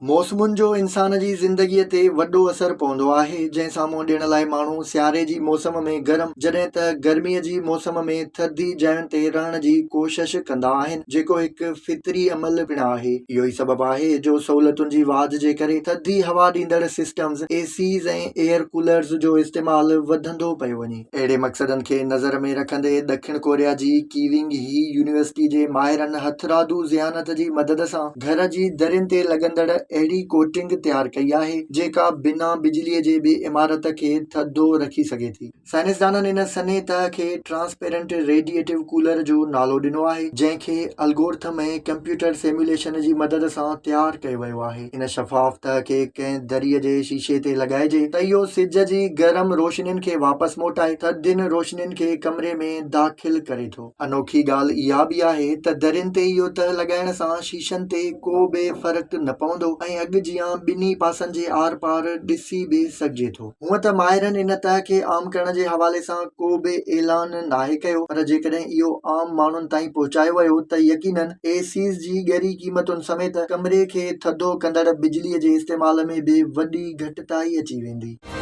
موسمن جو انسان جي زندگيء تي وڏو اثر پوندو آهي، جنهن سان منهن ڏيڻ لاء ماڻهو سياري جي موسم ۾ گرم، جڏهن ته گرميء جي موسم ۾ ٿڌي جاين تي رهڻ جي ڪوشش ڪندا آهن، جيڪو هڪ فطري عمل پڻ آهي. اهو ئي سبب آهي جو سهولتن جي واڌ جي ڪري ٿڌي هوا ڏيندڙ سسٽمز، اي سيز ۽ ايئر ڪولرز جو استعمال وڌندو پيو وڃي. اهڙي مقصدن کي نظر ۾ رکندي ڏکڻ ڪوريا جي ڪيونگ هي يونيورسٽي جي ماهرن هٿرادو ذهانت جي مدد سان گهر جي درين تي لڳندڙ اهڙي ڪوٽنگ تيار ڪئي آهي، جيڪا بنا بجليء جي به عمارت کي ٿڌو رکي سگهي ٿي. سائنسدانن ان سنهي تهه کي ٽرانسپيرنٽ ريڊيئيٽو ڪولر جو نالو ڏنو آهي، جنهن کي الگورٿم ۽ ڪمپيوٽر سيميوليشن جي مدد سان تيار ڪيو ويو آهي. ان شفاف تهه کي ڪنهن دريء جي شيشي تي لڳائجي ته اهو سج جي گرم روشنين کي واپس موٽائي ٿڌين روشنين کي ڪمري ۾ داخل ڪري ٿو. انوکي ڳالهه اها به آهي ته درين تي اهو تهه لڳائڻ سان شيشن تي ڪو به فرق نه پوندو ۽ اڳ جيان ٻنهي پاسن جي آر پار ڏسي به سگهجي ٿو. هونء ته ماهرن ان تهه کي عام ڪرڻ جي حوالي سان ڪو به اعلان ناهي ڪيو پر جيڪڏهن اهو عام ماڻهن تائين پهچايو ويو ته يقينن اي سيز جي ڳري قيمتن سميت ڪمري کي ٿڌو ڪندڙ بجلي جي استعمال ۾ به وڏي گهٽتائي اچي ويندي.